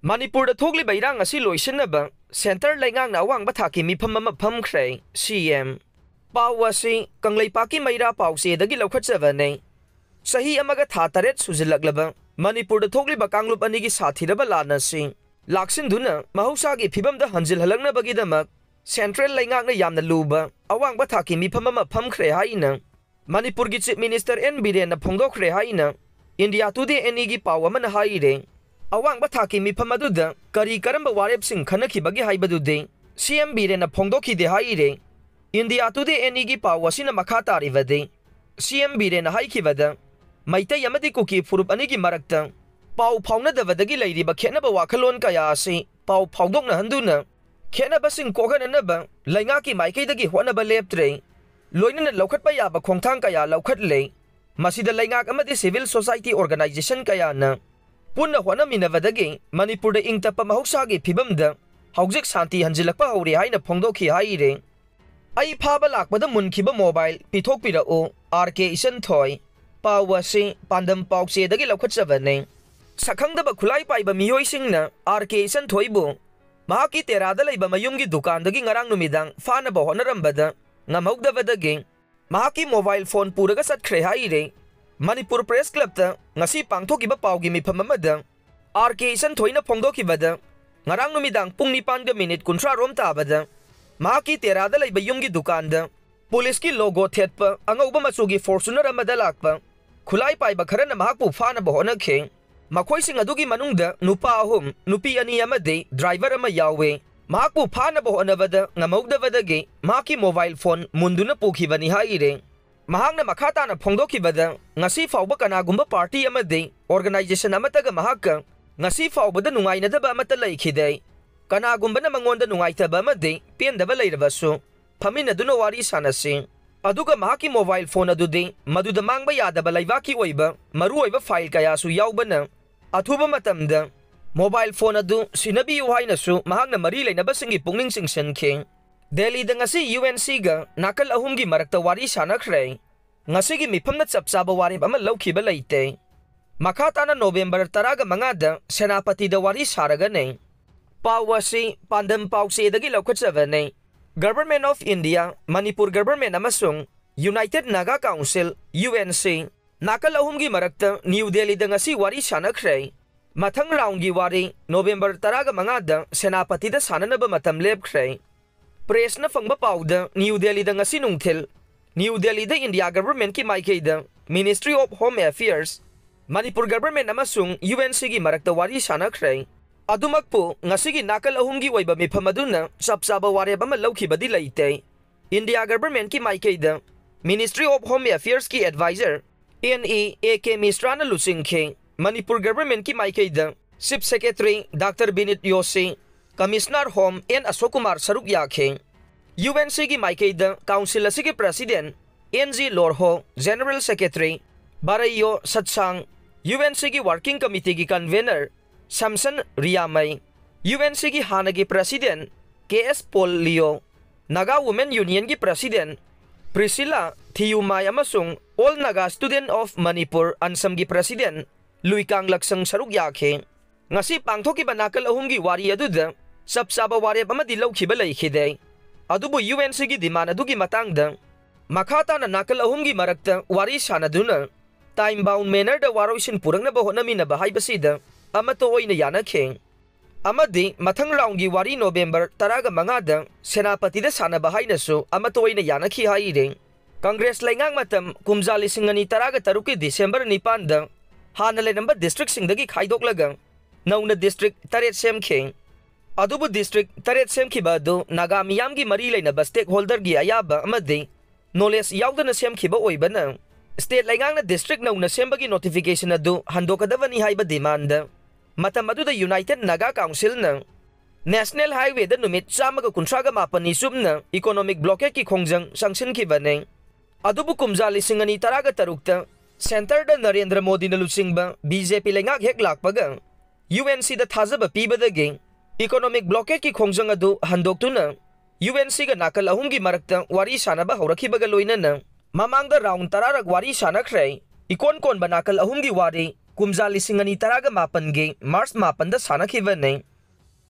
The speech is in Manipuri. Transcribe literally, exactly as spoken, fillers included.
ꯃꯅꯤꯄꯨꯔꯗ ꯊꯣꯛꯂꯤꯕ ꯏꯔꯥꯡ ꯑꯁꯤ ꯂꯣꯏꯁꯤꯟꯅꯕ ꯁꯦꯟꯇꯔ ꯂꯩꯉꯥꯛꯅ ꯑꯋꯥꯡꯕ ꯊꯥꯛꯀꯤ ꯃꯤꯐꯝ ꯑꯃ ꯐꯝꯈ꯭ꯔꯦ, ꯁꯤ ꯑꯦꯝ꯫ ꯄꯥꯎ ꯑꯁꯤ ꯀꯪꯂꯩꯄꯥꯛꯀꯤ ꯃꯩꯔꯥ ꯄꯥꯎꯆꯦꯗꯒꯤ ꯂꯧꯈꯠꯆꯕꯅꯤ꯫ ꯆꯍꯤ ꯑꯃꯒ ꯊꯥ ꯇꯔꯦꯠ ꯁꯨꯖꯤꯜꯂꯛꯂꯕ ꯃꯅꯤꯄꯨꯔꯗ ꯊꯣꯛꯂꯤꯕ ꯀꯥꯡꯂꯨꯞ ꯑꯅꯤꯒꯤ ꯁꯥꯊꯤꯔꯕ ꯂꯥꯟ ꯑꯁꯤ ꯂꯥꯛꯁꯤꯟꯗꯨꯅ ꯃꯍꯧꯁꯥꯒꯤ ꯐꯤꯕꯝꯗ ꯍꯟꯖꯤꯜꯍꯜꯂꯛꯅꯕꯒꯤꯗꯃꯛ ꯁꯦꯟꯇ꯭ꯔꯦꯜ ꯂꯩꯉꯥꯛꯅ ꯌꯥꯝꯅ ꯂꯨꯕ ꯑꯋꯥꯡꯕ ꯊꯥꯛꯀꯤ ꯃꯤꯐꯝ ꯑꯃ ꯐꯝꯈ꯭ꯔꯦ ꯍꯥꯏꯅ ꯃꯅꯤꯄꯨꯔꯒꯤ ꯆꯤꯐ ꯃꯤꯅꯤꯁꯇꯔ ꯑꯦꯟ ꯕꯤꯔꯦꯟꯅ ꯐꯣꯡꯗꯣꯛꯈ꯭ꯔꯦ ꯍꯥꯏꯅ ꯏꯟꯗꯤꯌꯥ ꯇꯨꯗꯦ ꯑꯦꯟ ꯏꯒꯤ ꯄꯥꯎ ꯑꯃꯅ ꯍꯥꯏꯔꯦ꯫ ꯑꯋꯥꯡꯕ ꯊꯥꯛꯀꯤ ꯃꯤꯐꯝ ꯑꯗꯨꯗ ꯀꯔꯤ ꯀꯔꯝꯕ ꯋꯥꯔꯦꯞꯁꯤꯡ ꯈꯟꯅꯈꯤꯕꯒꯦ ꯍꯥꯏꯕꯗꯨꯗꯤ ꯁꯤ ꯑꯦꯝ ꯕꯤꯔꯦꯟꯅ ꯐꯣꯡꯗꯣꯛꯈꯤꯗꯦ ꯍꯥꯏꯔꯦ꯫ ꯏꯟꯗꯤꯌꯥ ꯇꯨꯗꯦ ꯑꯦꯟ ꯏꯒꯤ ꯄꯥꯎ ꯑꯁꯤꯅ ꯃꯈꯥ ꯇꯥꯔꯤꯕꯗꯤ, ꯁꯤ ꯑꯦꯝ ꯕꯤꯔꯦꯟꯅ ꯍꯥꯏꯈꯤꯕꯗ, ꯃꯩꯇꯩ ꯑꯃꯗꯤ ꯀꯨꯀꯤ ꯐꯨꯔꯨꯞ ꯑꯅꯤꯒꯤ ꯃꯔꯛꯇ ꯄꯥꯎ ꯐꯥꯎꯅꯗꯕꯗꯒꯤ ꯂꯩꯔꯤꯕ ꯈꯦꯠꯅꯕ ꯋꯥꯈꯜꯂꯣꯟ ꯀꯌꯥ ꯑꯁꯤ ꯄꯥꯎ ꯐꯥꯎꯗꯣꯛꯅꯍꯟꯗꯨꯅ ꯈꯦꯠꯅꯕꯁꯤꯡ ꯀꯣꯛꯍꯟꯅꯅꯕ ꯂꯩꯉꯥꯛꯀꯤ ꯃꯥꯏꯀꯩꯗꯒꯤ ꯍꯣꯠꯅꯕ ꯂꯦꯞꯇ꯭ꯔꯦ꯫ ꯂꯣꯏꯅꯅ ꯂꯧꯈꯠꯄ ꯌꯥꯕ ꯈꯣꯡꯊꯥꯡ ꯀꯌꯥ ꯂꯧꯈꯠꯂꯦ꯫ ꯃꯁꯤꯗ ꯂꯩꯉꯥꯛ ꯑꯃꯗꯤ civil society organization ꯀꯌꯥꯅ ꯄꯨꯟꯅ ꯍꯣꯠꯅꯃꯤꯟꯅꯕꯗꯒꯤ ꯃꯅꯤꯄꯨꯔꯗ ꯏꯪ ꯇꯞꯄ ꯃꯍꯧꯁꯥꯒꯤ ꯐꯤꯕꯝꯗ ꯍꯧꯖꯤꯛ ꯁꯥꯟꯇꯤ ꯍꯟꯖꯤꯜꯂꯛꯄ ꯍꯧꯔꯦ ꯍꯥꯏꯅ ꯐꯣꯡꯗꯣꯛꯈꯤ ꯍꯥꯏꯔꯦ꯫ ꯑꯩ ꯐꯥꯕ ꯂꯥꯛꯄꯗ ꯃꯨꯟꯈꯤꯕ ꯃꯣꯕꯥꯏꯜ ꯄꯤꯊꯣꯛꯄꯤꯔꯛꯎ, ꯑꯥꯔ ꯀꯦ ꯏꯆꯟꯊꯣꯏ꯫ ꯄꯥꯎ ꯑꯁꯤ ꯄꯥꯟꯗꯝ ꯄꯥꯎꯆꯦꯗꯒꯤ ꯂꯧꯈꯠꯆꯕꯅꯤ꯫ ꯁꯛꯈꯪꯗꯕ ꯈꯨꯠꯂꯥꯏ ꯄꯥꯏꯕ ꯃꯤꯑꯣꯏꯁꯤꯡꯅ ꯑꯥꯔ ꯀꯦ ꯏꯆꯟꯊꯣꯏꯕꯨ ꯃꯍꯥꯛꯀꯤ ꯇꯦꯔꯥꯗ ꯂꯩꯕ ꯃꯌꯨꯝꯒꯤ ꯗꯨꯀꯥꯟꯗꯒꯤ ꯉꯔꯥꯡ ꯅꯨꯃꯤꯗꯥꯡ ꯐꯥꯅꯕ ꯍꯣꯠꯅꯔꯝꯕꯗ ꯉꯝꯍꯧꯗꯕꯗꯒꯤ ꯃꯍꯥꯛꯀꯤ ꯃꯣꯕꯥꯏꯜ ꯐꯣꯟ ꯄꯨꯔꯒ ꯆꯠꯈ꯭ꯔꯦ ꯍꯥꯏꯔꯦ꯫ ꯃꯅꯤꯄꯨꯔ ꯄ꯭ꯔꯦꯁ ꯀ꯭ꯂꯕꯇ ꯉꯁꯤ ꯄꯥꯡꯊꯣꯛꯈꯤꯕ ꯄꯥꯎꯒꯤ ꯃꯤꯐꯝ ꯑꯃꯗ ꯑꯥꯔ ꯀꯦ ꯏꯆꯟꯊꯣꯏꯅ ꯐꯣꯡꯗꯣꯛꯈꯤꯕꯗ, ꯉꯔꯥꯡ ꯅꯨꯃꯤꯗꯥꯡ ꯄꯨꯡ ꯅꯤꯄꯥꯟꯒ ꯃꯤꯅꯤꯠ ꯀꯨꯟꯊ꯭ꯔꯥ ꯔꯣꯝ ꯇꯥꯕꯗ ꯃꯍꯥꯛꯀꯤ ꯇꯦꯔꯥꯗ ꯂꯩꯕ ꯌꯨꯝꯒꯤ ꯗꯨꯀꯥꯟꯗ ꯄꯨꯂꯤꯁꯀꯤ ꯂꯣꯒꯣ ꯊꯦꯠꯄ ꯑꯉꯧꯕ ꯃꯆꯨꯒꯤ ꯐꯣꯔꯆꯨꯅꯔ ꯑꯃꯗ ꯂꯥꯛꯄ ꯈꯨꯠꯂꯥꯏ ꯄꯥꯏꯕ ꯈꯔꯅ ꯃꯍꯥꯛꯄꯨ ꯐꯥꯅꯕ ꯍꯣꯠꯅꯈꯤ꯫ ꯃꯈꯣꯏꯁꯤꯡ ꯑꯗꯨꯒꯤ ꯃꯅꯨꯡꯗ ꯅꯨꯄꯥ ꯑꯍꯨꯝ, ꯅꯨꯄꯤ ꯑꯅꯤ ꯑꯃꯗꯤ ꯗ꯭ꯔꯥꯏꯚꯔ ꯑꯃ ꯌꯥꯎꯋꯤ꯫ ꯃꯍꯥꯛꯄꯨ ꯐꯥꯅꯕ ꯍꯣꯠꯅꯕꯗ ꯉꯝꯍꯧꯗꯕꯗꯒꯤ ꯃꯍꯥꯛꯀꯤ ꯃꯣꯕꯥꯏꯜ ꯐꯣꯟ ꯃꯨꯟꯗꯨꯅ ꯄꯨꯈꯤꯕꯅꯤ ꯍꯥꯏꯔꯦ꯫ ꯃꯍꯥꯛꯅ ꯃꯈꯥ ꯇꯥꯅ ꯐꯣꯡꯗꯣꯛꯈꯤꯕꯗ, ꯉꯁꯤ ꯐꯥꯎꯕ ꯀꯅꯥꯒꯨꯝꯕ ꯄꯥꯔꯇꯤ ꯑꯃꯗꯤ ꯑꯣꯔꯒꯅꯥꯏꯖꯦꯁꯟ ꯑꯃꯠꯇꯒ ꯃꯍꯥꯛꯀ ꯉꯁꯤ ꯐꯥꯎꯕꯗ ꯅꯨꯡꯉꯥꯏꯅꯗꯕ ꯑꯃꯠꯇ ꯂꯩꯈꯤꯗꯦ꯫ ꯀꯅꯥꯒꯨꯝꯕꯅ ꯃꯉꯣꯟꯗ ꯅꯨꯡꯉꯥꯏꯇꯕ ꯑꯃꯗꯤ ꯄꯦꯟꯗꯕ ꯂꯩꯔꯕꯁꯨ, ꯐꯝꯃꯤꯟꯅꯗꯨꯅ ꯋꯥꯔꯤ ꯁꯥꯟꯅꯁꯤ꯫ ꯑꯗꯨꯒ ꯃꯍꯥꯛꯀꯤ ꯃꯣꯕꯥꯏꯜ ꯐꯣꯟ ꯑꯗꯨꯗꯤ ꯃꯗꯨꯗ ꯃꯥꯡꯕ ꯌꯥꯗꯕ ꯂꯩꯕꯥꯛꯀꯤ ꯑꯣꯏꯕ ꯃꯔꯨꯑꯣꯏꯕ ꯐꯥꯏꯜ ꯀꯌꯥꯁꯨ ꯌꯥꯎꯕꯅ, ꯑꯊꯨꯕ ꯃꯇꯝꯗ ꯃꯣꯕꯥꯏꯜ ꯐꯣꯟ ꯑꯗꯨ ꯁꯤꯟꯅꯕꯤꯌꯨ ꯍꯥꯏꯅꯁꯨ ꯃꯍꯥꯛꯅ ꯃꯔꯤ ꯂꯩꯅꯕꯁꯤꯡꯒꯤ ꯄꯨꯛꯅꯤꯡ ꯆꯤꯡꯁꯤꯟꯈꯤ꯫ ꯗꯦꯜꯂꯤꯗ ꯉꯁꯤ ꯌꯨ ꯑꯦꯟ ꯁꯤꯒ ꯅꯥꯀꯜ ꯑꯍꯨꯝꯒꯤ ꯃꯔꯛꯇ ꯋꯥꯔꯤ ꯁꯥꯟꯅꯈ꯭ꯔꯦ꯫ ꯉꯁꯤꯒꯤ ꯃꯤꯐꯝꯅ ꯆꯞ ꯆꯥꯕ ꯋꯥꯔꯦꯞ ꯑꯃ ꯂꯧꯈꯤꯕ ꯂꯩꯇꯦ꯫ ꯃꯈꯥ ꯇꯥꯅ ꯅꯣꯕꯦꯝꯕꯔ ꯇꯔꯥꯒ ꯃꯉꯥꯗ ꯁꯦꯅꯥꯄꯇꯤꯗ ꯋꯥꯔꯤ ꯁꯥꯔꯒꯅꯤ꯫ ꯄꯥꯎ ꯑꯁꯤ ꯄꯥꯟꯗꯝ ꯄꯥꯎꯆꯦꯗꯒꯤ ꯂꯧꯈꯠꯆꯕꯅꯤ꯫ Government of India, Manipur Government ꯑꯃꯁꯨꯡ United Naga Council, U N C, ꯅꯥꯀꯜ ꯑꯍꯨꯝꯒꯤ ꯃꯔꯛꯇ ꯅ꯭ꯌꯨ ꯗꯦꯜꯂꯤꯗ ꯉꯁꯤ ꯋꯥꯔꯤ ꯁꯥꯟꯅꯈ꯭ꯔꯦ꯫ ꯃꯊꯪ ꯔꯥꯎꯟꯒꯤ ꯋꯥꯔꯤ ꯅꯣꯕꯦꯝꯕꯔ ꯇꯔꯥꯒ ꯃꯉꯥꯗ ꯁꯦꯅꯥꯄꯇꯤꯗ ꯁꯥꯟꯅꯅꯕ ꯃꯇꯝ ꯂꯦꯞꯈ꯭ꯔꯦ꯫ ꯄ꯭ꯔꯦꯁꯅ ꯐꯪꯕ ꯄꯥꯎꯗ, ꯅ꯭ꯌꯨ ꯗꯦꯜꯂꯤꯗ ꯉꯁꯤ ꯅꯨꯡꯊꯤꯜ ꯅ꯭ꯌꯨ ꯗꯦꯜꯂꯤꯗ ꯏꯟꯗꯤꯌꯥ ꯒꯚꯔꯟꯃꯦꯟꯠꯀꯤ ꯃꯥꯏꯀꯩꯗ Ministry of Home Affairs, Manipur government ꯑꯃꯁꯨꯡ U N Cꯒꯤ ꯃꯔꯛꯇ ꯋꯥꯔꯤ ꯁꯥꯟꯅꯈ꯭ꯔꯦ꯫ ꯑꯗꯨꯃꯛꯄꯨ ꯉꯁꯤꯒꯤ ꯅꯥꯀꯜ ꯑꯍꯨꯝꯒꯤ ꯑꯣꯏꯕ ꯃꯤꯐꯝ ꯑꯗꯨꯅ ꯆꯞ ꯆꯥꯕ ꯋꯥꯔꯦꯞ ꯑꯃ ꯂꯧꯈꯤꯕꯗꯤ ꯂꯩꯇꯦ꯫ ꯏꯟꯗꯤꯌꯥ ꯒꯚꯔꯟꯃꯦꯟꯠꯀꯤ ꯃꯥꯏꯀꯩꯗ Ministry of Home Affairsꯀꯤ advisor N E A K ꯃꯤꯁ꯭ꯔꯥꯅ ꯂꯨꯆꯤꯡꯈꯤ꯫ Manipur ꯒꯚꯔꯟꯃꯦꯟꯠꯀꯤ ꯃꯥꯏꯀꯩꯗ Chief Secretary Doctor ꯕꯤꯅꯤꯠ ꯌꯣꯁꯤ, Commissioner Home N ꯑꯁꯣꯛ ꯀꯨꯃꯥꯔ ꯁꯔꯨꯛ ꯌꯥꯈꯤ꯫ U N Cꯒꯤ ꯃꯥꯏꯀꯩꯗ Council ꯑꯁꯤꯒꯤ President N G ꯂꯣꯔꯍꯣ, General Secretary ꯕꯥꯔꯩꯌꯣ ꯁꯠꯁꯥꯡ, U N Cꯒꯤ Working Committeeꯒꯤ Convener ꯁꯝꯁꯟ ꯔꯤꯌꯥꯃꯩ, U N Cꯒꯤ ꯍꯥꯟꯅꯒꯤ President K S Paul Leo, Naga Women Unionꯒꯤ President ꯄ꯭ꯔꯤꯁꯤꯂꯥ ꯊꯤꯌꯨꯃꯥꯏ ꯑꯃꯁꯨꯡ All Naga Student of Manipur, ꯑꯟꯁꯝꯒꯤ President ꯂꯨꯏꯀꯥꯡ ꯂꯛꯁꯪ ꯁꯔꯨꯛ ꯌꯥꯈꯤ꯫ ꯉꯁꯤ ꯄꯥꯡꯊꯣꯛꯈꯤꯕ ꯅꯥꯀꯜ ꯑꯍꯨꯝꯒꯤ ꯋꯥꯔꯤ ꯑꯗꯨꯗ ꯆꯞ ꯆꯥꯕ ꯋꯥꯔꯦꯞ ꯑꯃꯗꯤ ꯂꯧꯈꯤꯕ ꯂꯩꯈꯤꯗꯦ꯫ ꯑꯗꯨꯕꯨ U N Cꯒꯤ demand ꯑꯗꯨꯒꯤ ꯃꯇꯥꯡꯗ ꯃꯈꯥ ꯇꯥꯅ ꯅꯥꯀꯜ ꯑꯍꯨꯝꯒꯤ ꯃꯔꯛꯇ ꯋꯥꯔꯤ ꯁꯥꯟꯅꯗꯨꯅ time bound mannerꯗ ꯋꯥꯔꯣꯏꯁꯤꯟ ꯄꯨꯔꯛꯅꯕ ꯍꯣꯠꯅꯃꯤꯟꯅꯕ ꯍꯥꯏꯕꯁꯤꯗ ꯑꯃꯠꯇ ꯑꯣꯏꯅ ꯌꯥꯅꯈꯤ꯫ ꯑꯃꯗꯤ ꯃꯊꯪ ꯔꯥꯎꯟꯒꯤ ꯋꯥꯔꯤ ꯅꯣꯕꯦꯝꯕꯔ ꯇꯔꯥꯒ ꯃꯉꯥꯗ ꯁꯦꯅꯥꯄꯇꯤꯗ ꯁꯥꯟꯅꯕ ꯍꯥꯏꯅꯁꯨ ꯑꯃꯠꯇ ꯑꯣꯏꯅ ꯌꯥꯅꯈꯤ ꯍꯥꯏꯔꯤ꯫ ꯀꯪꯒ꯭ꯔꯦꯁ ꯂꯩꯉꯥꯛ ꯃꯇꯝ ꯀꯨꯝꯖꯥ ꯂꯤꯁꯤꯡ ꯑꯅꯤ ꯇꯔꯥꯒ ꯇꯔꯨꯛꯀꯤ ꯗꯤꯁꯦꯝꯕꯔ ꯅꯤꯄꯥꯟꯗ ꯍꯥꯟꯅ ꯂꯩꯔꯝꯕ districtꯁꯤꯡꯗꯒꯤ ꯈꯥꯏꯗꯣꯛꯂꯒ ꯅꯧꯅ district ꯇꯔꯦꯠ ꯁꯦꯝꯈꯤ꯫ ꯑꯗꯨꯕꯨ district ꯇꯔꯦꯠ ꯁꯦꯝꯈꯤꯕ ꯑꯗꯨ ꯅꯥꯒꯥ ꯃꯤꯌꯥꯝꯒꯤ ꯃꯔꯤ ꯂꯩꯅꯕ stakeholderꯒꯤ ꯑꯌꯥꯕ ꯑꯃꯗꯤ knowledge ꯌꯥꯎꯗꯅ ꯁꯦꯝꯈꯤꯕ ꯑꯣꯏꯕꯅ state ꯂꯩꯉꯥꯛꯅ district ꯅꯧꯅ ꯁꯦꯝꯕꯒꯤ notification ꯑꯗꯨ ꯍꯟꯗꯣꯛꯀꯗꯕꯅꯤ ꯍꯥꯏꯕ demand꯫ ꯃꯇꯝ ꯑꯗꯨꯗ United Naga Councilꯅ National Highwayꯗ ꯅꯨꯃꯤꯠ ꯆꯥꯝꯃꯒ ꯀꯨꯟꯊ꯭ꯔꯥꯒ ꯃꯥꯄꯟꯅꯤ ꯆꯨꯞꯅ economic blockadeꯀꯤ ꯈꯣꯡꯖꯪ ꯆꯪꯁꯤꯟꯈꯤꯕꯅꯤ꯫ ꯑꯗꯨꯕꯨ ꯀꯨꯝꯖꯥ ꯂꯤꯁꯤꯡ ꯑꯅꯤ ꯇꯔꯥꯒ ꯇꯔꯨꯛꯇ centreꯗ ꯅꯔꯦꯟꯗ꯭ꯔ ꯃꯣꯗꯤꯅ ꯂꯨꯆꯤꯡꯕ B J P ꯂꯩꯉꯥꯛ ꯍꯦꯛ ꯂꯥꯛꯄꯒ UNCꯗ ꯊꯥꯖꯕ ꯄꯤꯕꯗꯒꯤ economic blockadeꯀꯤ ꯈꯣꯡꯖꯪ ꯑꯗꯨ ꯍꯟꯗꯣꯛꯇꯨꯅ UNCꯒ ꯅꯥꯀꯜ ꯑꯍꯨꯝꯒꯤ ꯃꯔꯛꯇ ꯋꯥꯔꯤ ꯁꯥꯅꯕ ꯍꯧꯔꯛꯈꯤꯕꯒ ꯂꯣꯏꯅꯅ ꯃꯃꯥꯡꯗ round ꯇꯔꯥꯔꯛ ꯋꯥꯔꯤ ꯁꯥꯅꯈ꯭ꯔꯦ꯫ ꯏꯀꯣꯟ ꯀꯣꯟꯕ ꯅꯥꯀꯜ ꯑꯍꯨꯝꯒꯤ ꯋꯥꯔꯤ ꯀꯨꯝꯖꯥ ꯂꯤꯁꯤꯡ ꯑꯅꯤ ꯇꯔꯥꯒ ꯃꯥꯄꯟꯒꯤ ꯃꯥꯔꯆ ꯃꯥꯄꯟꯗ ꯁꯥꯟꯅꯈꯤꯕꯅꯤ꯫